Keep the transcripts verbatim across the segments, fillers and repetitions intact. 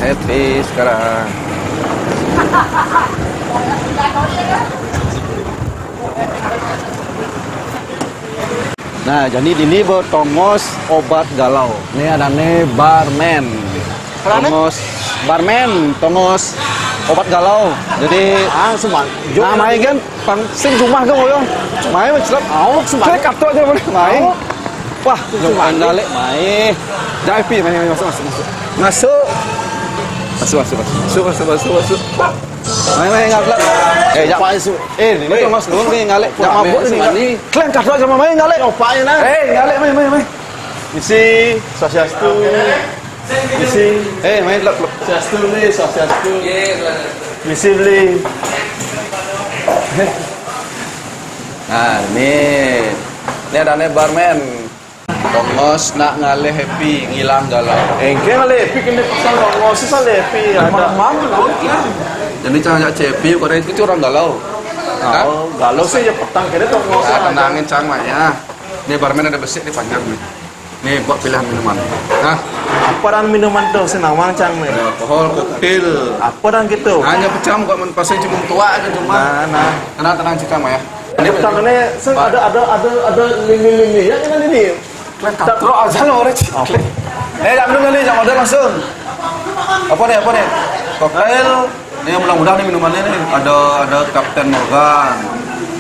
Happy sekarang. Nah, jadi ini buat tongos obat galau. Ini ada nih barman. Tongos barman, tongos obat galau. Jadi, ah, semua. Nah, main kan pang sing rumah kan, boyo. Main, celap. Au, semua. Celap, kartu aja boleh main. Wah, jangan galak, main. Dah, Pi, main, main, masuk, masuk, masuk. Masuk. Masuk, masuk, masuk. Masuk, masuk, masuk, masuk. Main, main, ngalek. Eh, jangan. Apa itu? Eh, ini kan Mas Gun nih, ngalek. Jangan mabuk ini. Kalian kata sama main, ngalek. Apa ini, nah? Eh, ngalek, main, main, main. Isi, swastiastu. Isi. Eh, main, lek, lek. Swastiastu nih, swastiastu. Isi beli. Nah, ini. Ini ada nih barman. Tongos nak ngalih happy, ngilang galau. Engke ngalih happy kene pesan tongos, sih ngalih happy, ada. Jadi cang ajak happy, karena itu orang galau. Kan? Oh, galau sih ya petang kene tongos. Ah, tenangin cang lah ya. Ini barman ada besik, ini panjang nih. Ini buat pilihan minuman. Nah, apa dan minuman tuh, senawang cang nih? Ada alkohol, koktail. Apa dan gitu? Hanya pecam kok, men pasti cuma tua aja cuma. Nah, nah. Tenang, tenang, cang ya. Ini petang ini, sen, ada, ada, ada, ada lili-lili ya, ini lili. Katro aja lo, Rek. Apa? Eh, jangan dulu nih, jangan order langsung. Apa nih, apa nih? Koktail. Ini yang mudah-mudahan nih minumannya nih. Ada, ada Captain Morgan.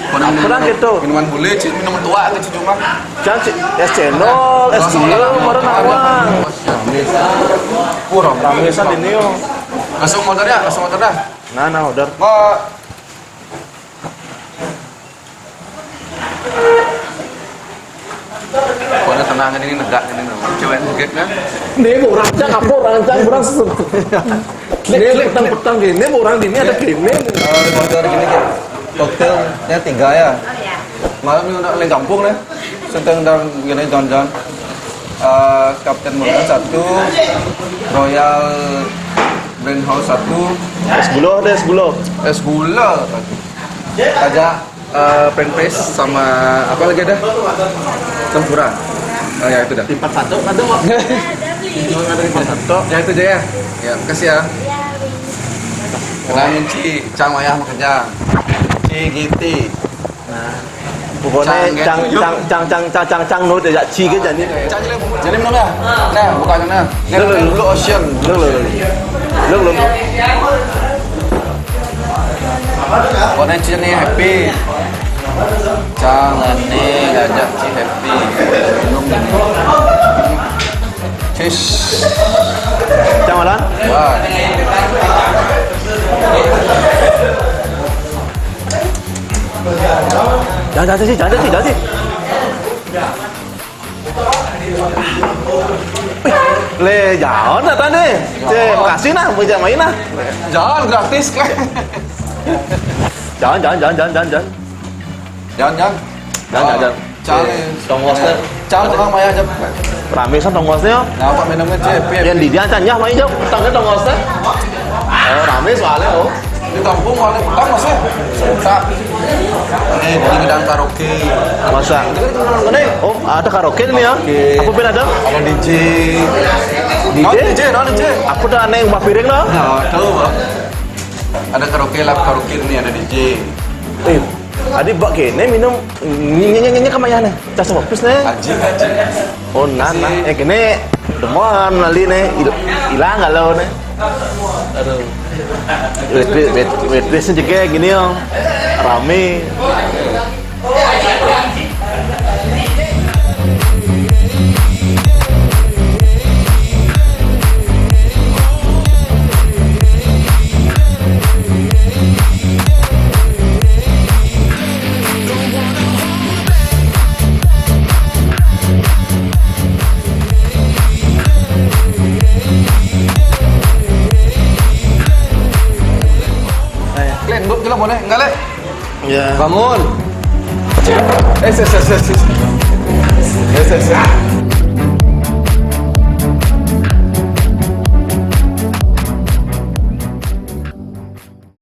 Apa nih? Apa minuman, gitu? Minuman bule, Ci, minuman tua aja, Ci, cuma. Jangan, Ci, es cendol, es gula, kemarin nawang. Kurang. Ramesan ini, yo. Langsung order ya, langsung order dah. Nah, nah, order. Mau Pokoknya tenang ini, negak ini, cewek negek kan? Ini orang cang, apa orang cang, orang ini petang-petang gini, orang gini ada gini. Kalau di motor gini kan, koktailnya tiga ya. Malam ini udah lagi gampung nih. Sedang dan gini jangan-jangan. Eh, Captain Morgan satu, Royal Brand House satu. Es gula, ada es gula. Es gula. Aja, eh, French fries sama apa lagi ada? Tempura. Oh ya, itu dah. Empat satu ada, Pak. Emang ada empat satu. Ya, itu aja ya. Ya, makasih ya. Kenalin Ci, Cang Wayah Makejang. Ci Giti. Nah, pokoknya cang, cang, cang, cang, cang, cang, cang, no, dia Ci ke jadi. Cang jadi, jadi belum ya? Nah, bukannya nah. Ini lo, lo, Blue Ocean. Lo, lo, lo. Lo, lo, lo. Pokoknya Ci nih happy. Cang nih ngajak Ci happy. Minum ini. Cheers. Cang Malan? Wah. Jangan, jangan sih, jangan sih, jangan sih. Le, jangan dah tadi. Cek, makasih nah, mau ajak main nah. Jangan, gratis kan. Jangan, jangan, jangan, jangan, jangan. Jangan, jangan. Jangan, jangan, jangan. Cang. Eh, tongos teh. Cang, orang maya aja. Rame san tongos teh, ya. Nah, apa minumnya, Cep? Yang di dia cang, ya, main jauh. Tangga tongos teh. Oh, rame soalnya, oh. Di kampung paling petang, Mas, ya. Sebentar. Ini di gedang karaoke. Masa? Ini, oh, ada karaoke ini, ya? Oke. Apa pun ada? Ada D J. D J? Ada D J, ada D J. Apa tuh aneh, Mbak Piring, no? Nah, tahu, Bang. Ada karaoke lah, karaoke ini ada D J. Eh, adi bak kene minum nyenye nyenye kemana nih? Cas fokus nih. Aji, aji. Oh, nah, nah. Eh, kene demen lali nih. Il- ilang kalau nih. Aduh. Wait, wait, wait, wait, wait, sih kayak gini, Om. Rame. Kalian duduk dulu, boleh? Enggak, Le? Ya. Bangun. Eh, ses, ses, ses, ses. Eh, ses, ses.